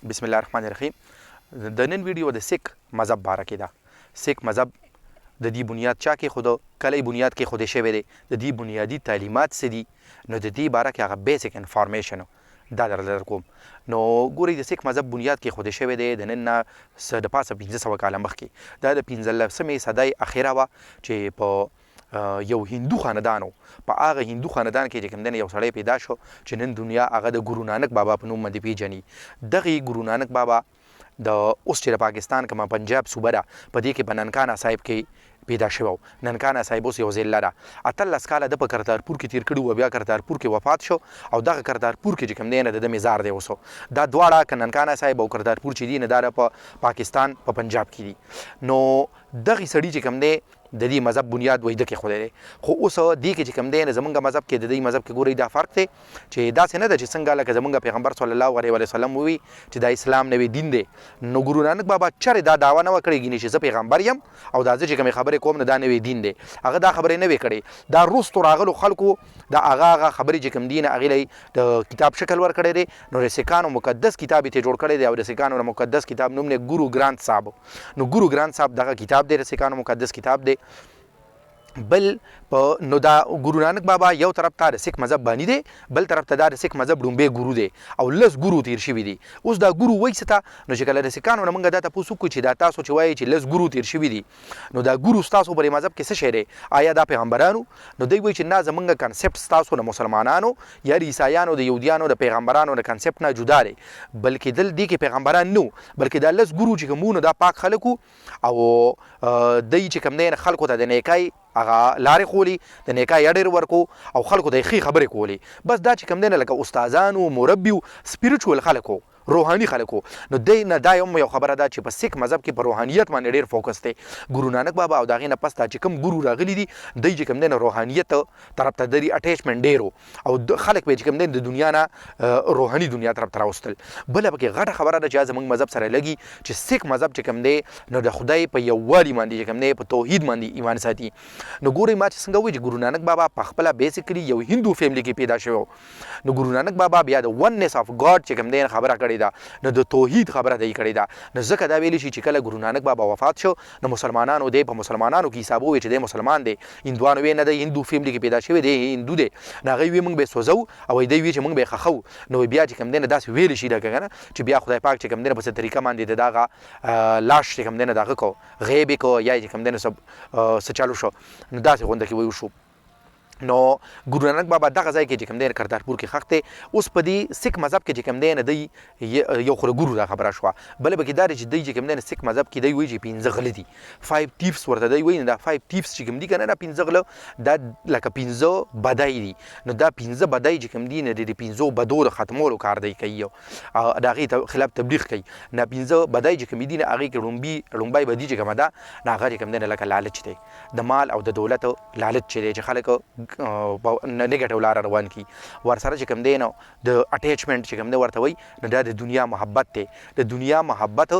بسم الله الرحمن الرحیم. د نن ویډیو د سیک مذهب باره کې ده. سیک مذهب د دې بنیاد چا کې خود کله بنیاد کې خود شوی دی، د دې بنیادی تعلیمات څه دي، نو د دې باره کې هغه بیسیک انفارمیشن دا در کوم. نو ګورئ، د سیک مذهب بنیاد کې خود شوی دی د نن نه څه د پاسه 1500 کاله مخکې. دا د 15مې صدۍ اخره وه چې په یو هندو خاندان و. په هغه هندو خاندان کې چې کوم دی یو سړی پیدا شو چې نن دنیا هغه د ګورو نانک بابا په نوم باندې پیژني. دغه ګورو نانک بابا د اوس چې د پاکستان کومه پنجاب صوبه ده، په دې کې په ننکانه صاحب کې پیدا شوی و. ننکانه صاحب اوس یو ضلع ده. 18 کاله د په کرتارپور کې تیر کړي وو، بیا کرتارپور کې وفات شو او دغه کرتارپور کې چې کوم دی نه د ده مزار دی اوس. دا دواړه که ننکانه صاحب او کرتارپور چې دي نه دا په پاکستان په پنجاب کې دي. نو دغه سړي چې کوم دی د دې مذهب بنیاد وای دکې خدای دی. خو اوس دې کې چې کوم دی نه زمونږ مذهب کې د دې مذهب کې ګورئ دا فرق دی چې داسې نه ده چې څنګه لکه زمونږ پیغمبر صلی الله علیه وسلم ووی چې دا اسلام نوی دین دی. نو ګورو نانک بابا چرې دا دعوه نه وه کړې ګینې چې زه پیغمبر یم او دا زه چې کومې خبرې کوم نه دا نوی دین دی. هغه دا خبرې نه وې کړې. دا وروستو راغلو خلکو دا هغه هغه خبرې چې کوم دي نه هغې له د کتاب شکل ورکړی دی. نو د سیکانو مقدس کتاب یې ترې جوړ کړی دی او د سیکانو د مقدس کتاب نوم دی ګورو ګرانت صاحب. نو ګورو ګرانت صاحب دغه کتاب دی، د سیکانو مقدس کتاب دی. بل په نو دا ګورو نانک بابا یو طرف ته د سیک مذهب بانی دی، بل طرف ته دا د سیک مذهب ړومبی ګورو دی او لس ګورو تیر شوي دي. اوس دا ګورو وایي څه ته؟ نو چې کله د سیکانو نه موږ دا تپوس وکړو چې دا تاسو چې وایئ چې لس ګورو تیر شوي دي، نو دا ګورو ستاسو پر مذهب کې څه شی دی؟ آیا دا پیغمبرانو؟ نو دوی وایي چې نه، زمونږ کنسپټ ستاسو د مسلمانانو یا د عیسایانو د یهودیانو د پیغمبرانو د کنسپټ نه جدا دی، بلکې دل دې کې پیغمبران نه وو، بلکې دا لس ګورو چې کوم وو نو دا پاک خلک وو او دوی چې کوم دی خلکو ته د نیکۍ هغه لارې ښولې، د نیکۍ اډر ورکو او خلکو ته یې ښې خبرې کولې. بس دا چې کوم دی نه لکه استادان وو، مربي وو، سپیریچوال خلک وو، روحاني خلک وو. نو دی نه دا هم یو خبره ده چې په سیک مذهب کې په روحانیت باندې ډیر فوکس دی ګورو نانک بابا او د هغې نه پس دا چې کوم ګورو راغلي دي، دی چې کوم دی نه روحانیت طرف ته د اټیچمنټ ډیر او خلک به چې کوم دی د دنیا نه روحاني دنیا طرف ته راوستل. بله پکې غټه خبره ده چې زموږ مذهب سره لګي چې سیک مذهب چې کوم دی نو د خدای په یووالي باندې چې کوم دی په توحید باندې ایمان ساتي. نو ګورئ ما چې څنګه وایي چې ګورو نانک بابا په خپله بیسیکلی یو هندو فیملی کې پیدا شوی. نو ګورو نانک بابا بیا د وننس اف ګاډ چې کوم دی خبره کړې ده، نو د توحید خبره دی کړې ده. نو ځکه دا ویلی شي چې کله ګورو نانک بابا وفات شو نو مسلمانانو دی په مسلمانانو کې حسابو چې دی مسلمان دی، هندوانو وی نه دی هندو فیملی کې پیدا شوی دی، هندو دی. نو هغه وی موږ به سوځو او دی وی چې موږ به خخو. نو بیا چې کوم دی نه داسې ویلی شي لکه کنه چې بیا خدای پاک چې کوم دی نه په څه طریقه باندې د دغه لاش چې کوم دی نه دغه کو غیب کو یا چې کوم دی نه څه چالو شو، نو داسې غونډه کې ویو شو. نو ګورو نانک بابا دغه ځای کې چې کوم دی کرتارپور کې ښخ دی. اوس په دې سیک مذهب کې چې کوم دی نه دی یو خو ګورو دا خبره شوه. بله پکې دا دی چې دی چې کوم دی نه سیک مذهب کې دی وایي چې 5 غله دي، 5 تیفس ورته دی وایي. دا 5 تیفس چې کوم دي که نه دا 5 غله دا لکه 5 بدای دي. نو دا 5 بدای چې کوم دي نه د 5 بدو د ختمولو کار دی کوي او د هغې خلاف تبلیغ کوي. دا 5 بدای چې کوم دي نه هغې کې ړومبی بدي چې کومه ده نو هغه چې کوم دی نه لکه لالچ دی، د مال او د دولت لالچ چې دی چې خلک په نیګیټیو لاره روان کړي. ورسره چې کوم دی نو د اټیچمنټ چې کوم دی ورته وایي، نو دا د دنیا محبت دی، د دنیا محبت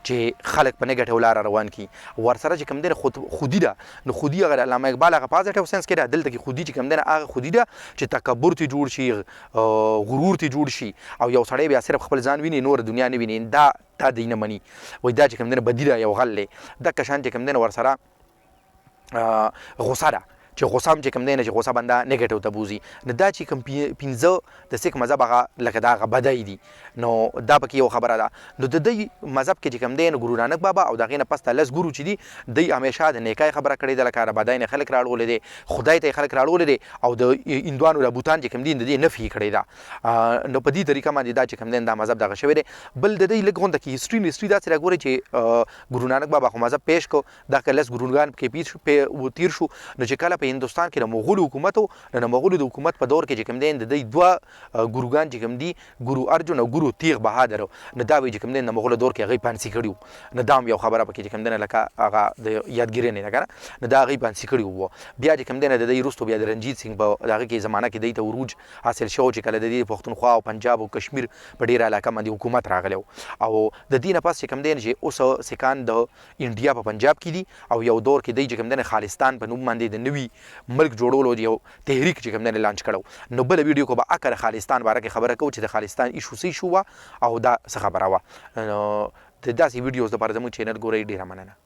چې خلک په نیګیټیو لاره روان کړي. ورسره چې کوم دی خودي ده، نو خودي هغه د علامه اقبال هغه پازیټیو سنس کې ده. دلته کې خودي چې کوم دی نه هغه خودي ده چې تکبر ته جوړ شي، غرور ته جوړ شي او یو سړی بیا صرف خپل ځان ویني نور دنیا نه ویني. دا دا دی نه مني، وایي دا چې کوم دی نه بدي ده، یو غل دی. دغه شان چې کوم دی نه ورسره غوسه ده چې غوسه هم چې کوم دی نه چې غوسه بنده نیګیټیو ته بوځي. نو دا چې کوم 5 د سیک مذهب هغه لکه دا هغه بدای دي. نو دا پکې یو خبره ده. نو د دې مذهب کې چې کوم دی نو ګورو نانک بابا او د هغې نه پس ته لس ګورو چې دي دی همیشه د نیکۍ خبره کړې ده، لکه د بدای نه خلک راړولې دی، خدای ته یې خلک راړولې دی او د هندوانو د بوتان چې کوم دي د دې نفي یې کړې ده. نو په دې طریقه باندې دا چې کوم دی دا مذهب دغه شوی دی. بل د دې لږ غونډه کې هسټري داسې راګوري چې ګورو نانک بابا خو مذهب پیش کو، دا که لس ګورونګان پکې تیر شو. نو چې کله په هندوستان کې د مغولو حکومت و، نو د مغولو د حکومت په دور کې چې کوم دی د دوی دوه ګوروګان چې کوم دي، ګورو ارجن او ګورو تیغ بهادر، نو دا وایي چې کوم دی د مغولو دور کې هغوی پانسي کړي وو. نو دا هم یو خبره پکې چې کوم دی نه لکه هغه د یادګیرنې ده که نه، نو دا هغوی پانسي کړي وو. بیا چې کوم دی نه د دوی وروسته بیا د رنجیت سینګ په دغه کې زمانه کې دوی ته عروج حاصل شو چې کله د دې پښتونخوا او پنجاب او کشمیر په ډېره علاقه باندې حکومت راغلی و. او د دې نه پس چې کوم دی چې اوس سیکان د انډیا په پنجاب کې دي او یو دور کې دی چې کوم دی خالستان په نوم باندې د نوي ملک جوړولو یو تحریک چې کوم دی لانچ کړو. نو بله ویډیو کې به اکه د خالستان باره کې خبره کوو چې د خالستان ایشو څه ایشو وه او دا څه خبره وه. نو د داسې ویډیوز لپاره زموږ چینل ګورئ. ډیره مننه.